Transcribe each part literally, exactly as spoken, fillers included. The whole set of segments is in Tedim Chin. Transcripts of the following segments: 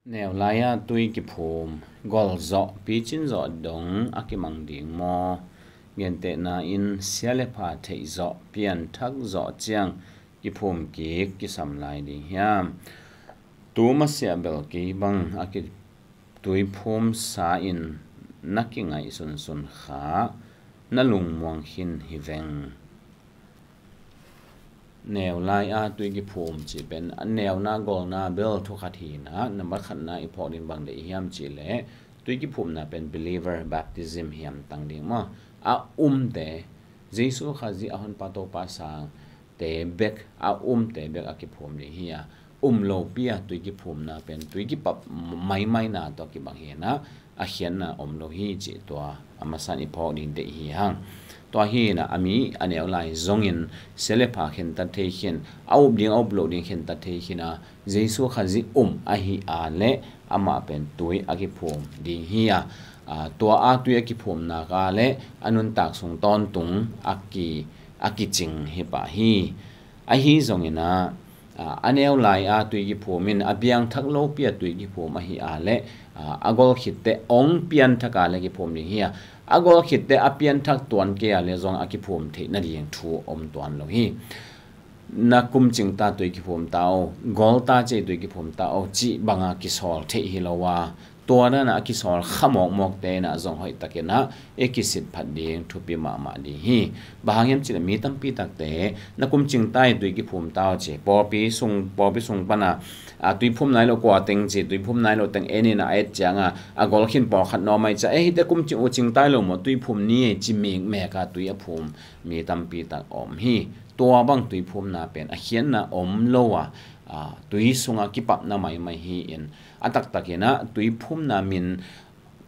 Neu lai-a tui kiphum, gol zawh, picin zawh dong a kimang ding maw? Gentehna in sia le pha theih zawh, pianthak zawh ciang kiphum kik kisam lai ding hiam? Tu masiah bel kei bang a ki, tuiphum sa in na kingaih sunsun kha, na lungmuang khin hi veng. Neu lai-a tui kiphum cih pen a neuna golna bel thu khat hi-in ah, nambat khatna i phawk ding bang deih hiam cih leh, tui kiphumna pen believer baptism hiam tang ding maw? A umte, Jesu Khazih a Honpa Topa sangte bek, a umte bek a kiphum ding hi a, um lopi a tui kiphumna pen tui kipap maimaina tawh kibang hi-in ah, a khiatna om lo hi cih tua a masa in i phawk ding deih hi hang. Tua hi-in ah a mi a neu lai zongin sia le pha khentat thei khin, a up ding a up loh ding khentat thei khin a, Jesu Khazih um ahi a leh amah pen tui a kiphum ding hi a, aa, tua a tui a kiphumna ka leh a nuntak sung tawntung a ki, a kicing hi pah hi. Ahi zongin ah, aa, a neu lai-a tui kiphum in a piangthak lopi a tui kiphum ahi a leh, aa, a gol khitteh ong pianthak a leh kiphum ding hi a, a gol khitteh a pianthak tuan kei a leh zong a kiphum theih nading thu om tuan lo hi. Na kum cingta tui kiphum ta o, gol ta cei tui kiphum ta o cih banga kisawl theih hi lo a, tua dan a kisawl kha mawkmawkte in ah zong hoihtakin ah i kisit phat ding thupi mahmah ding hi. Bang hang hiam cih leh mi tampi takte na kum cingta i tui kiphum ta o ci, pawlpi sung, pawlpi sung pan a, a, tui phum nai lo kua teng ci, tui phum nai lo teng en in ah a et ciang a, a gol khin pawlkhat nawm a i ci a, e, hihte kum cing uh cingta i lo maw, tui phum ni ei ci mikmek a tui a phum mi tampi tak om hi. Tua bang tui phumna pen a khiatna om lo a, aa, tui sungah kipapna maimai hi-in, a taktakin ah tui phumna min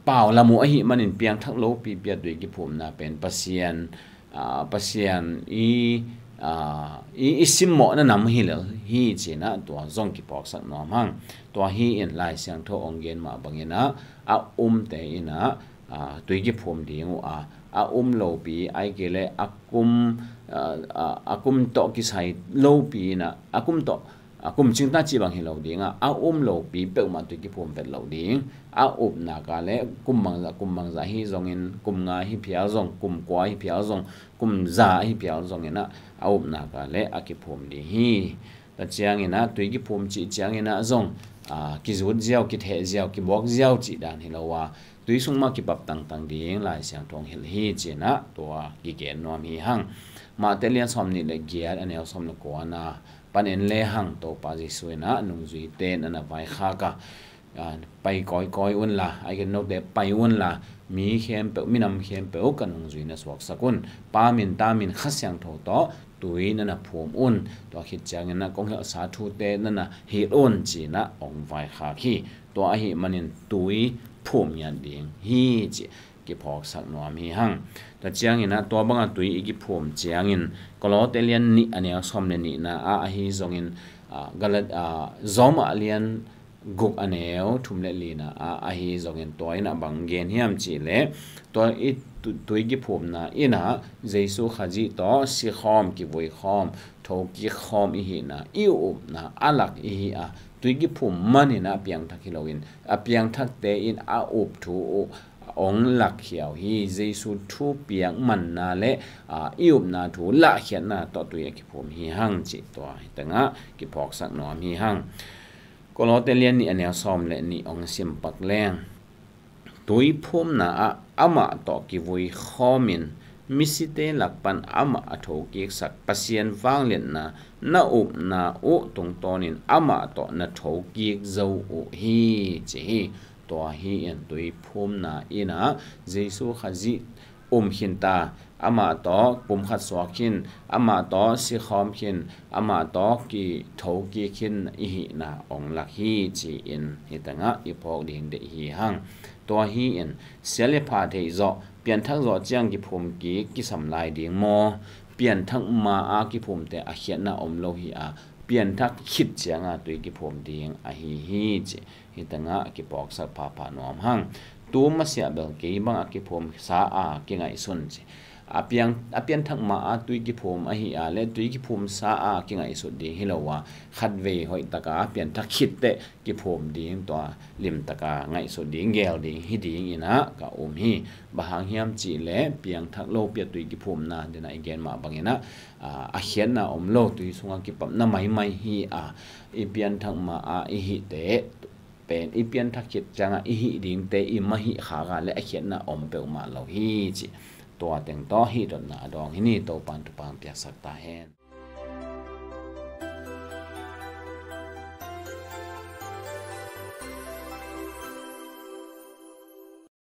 pau lam uh ahih manin piangthak lopipi a tui kiphumna pen Pasian, aa, Pasian i, aa, i, i simmawhna nam hi lel hi ci-in ah tua zong kiphawksak nuam hang. Tua hi-in Lai Siangtho ong gen mah bangin ah a umte in ah, aa, tui kiphum ding uh a, a um lopi, ahih kei leh a kum, aa, aa, a kum tawh kisai lopi in ah, a kum tawh, a kum cingta cih bang hi lo ding a, a um lopi peuhmah tui kiphum vet lo ding. A upna ka leh kum bangzah, kum bangzah hi zongin, kum nga hi phial zong, kum kua hi phial zong, kum za hi phial zongin ah, a upna ka leh a kiphum ding hi. Tua ciangin ah tui kiphum cih ciangin ah zong, aa, kizut ziau, kitheh ziau, kibuak ziau cih dan hi lo a, tui sung mah kipap tangtang ding Lai Siangtho ong hilh hi ci-in ah tua kigen nuam hi hang. Matthai lian sawm nih le giat, a neu sawm le kuana pan en le hang, Topa Jesu in ah nungzuite na na vaikhak a, aa, pai kawikawi unla, ahih kei leh note pai unla, mi khempeuh, minam khempeuh ka nungzui na suaksak un. Pa min, Ta min, Kha Siangtho tawh tui na na phum un. Tua khit ciangin ah kong hilhsa thute na na hilh un ci-in ah ong vaikhak hi. Tua ahih manin tui phum ngiat ding hi cih kiphawksak nuam hi hang. Tua ciangin ah tua banga tui i kiphum ciangin Kolose lian nih, a neu sawm le nihna ah ahi zongin, aa, Galat, aa, Roma lian guk, a neu thum le lina ah ahi zongin tua in ah bang gen hiam cih leh, tua i tu, tui kiphumna in ah Jesu Khazih tawh sikhawm, kivuikhawm, thokik khawm i hihna, i upna a lak i hi a, tui kiphum manin ah a piangthak hi loin, a piangthakte in a up thu uh ong lakkhia uh hi. Jesu thupiak manna le, aa, i upna thu lahkhiatna tawh tui a kiphum hi hang cih tua hi tengah kiphawksak nuam hi hang. Kolose lian nih, a neu sawm le nih ong sim pak leng. Tui phumna ah amah tawh kivui khawmin misite lak pan amah a thokiksak Pasian vangliatna na upna uh tungtawnin amah tawh na thokik zo uh hi ci hi. Tua hi-in tui phumna in ah Jesu Khazih um khinta, amah tawh pumkhat suak khin, amah tawh sikhawm khin, amah tawh kithokik khin i hihna ong lak hi ci-in hi tengah i phawk ding deih hi hang. Tua hi-in sia le pha theih zawh, pianthak zawh ciang kiphum kik kisam lai ding maw? Pianthak ma-a kiphumte a khiatna om lo hi a, pianthak khit cianga tui kiphum ding ahi hi ci. Hi tengah kiphawksak phapha nuam hang. Tu masiah bel kei bang a kiphum sa a kingaihsun ci. a piang, a pianthak ma a tui kiphum ahi a le tui kiphumsa a kingaihsut ding hi lo a, khatvei hoih taka a pianthak khit teh kiphum ding tua limtaka ngaihsut ding, gel ding hi ding in ah ka um hi. Bang hang hiam cih leh piangthak lopi a tui kiphumna, den a i gen mah bangin ah, a, a khiatna om lo, tui sungah kipatna maimai hi a, i pianthak ma a i hih teh pen i pianthak khit ciangah i hih dingte i mah hih khak a le a khiatna om peuhmah lo hi ci. Tua teng tawh hih dotna a dawng hi ni. Topa'n thupha piaksak ta hen.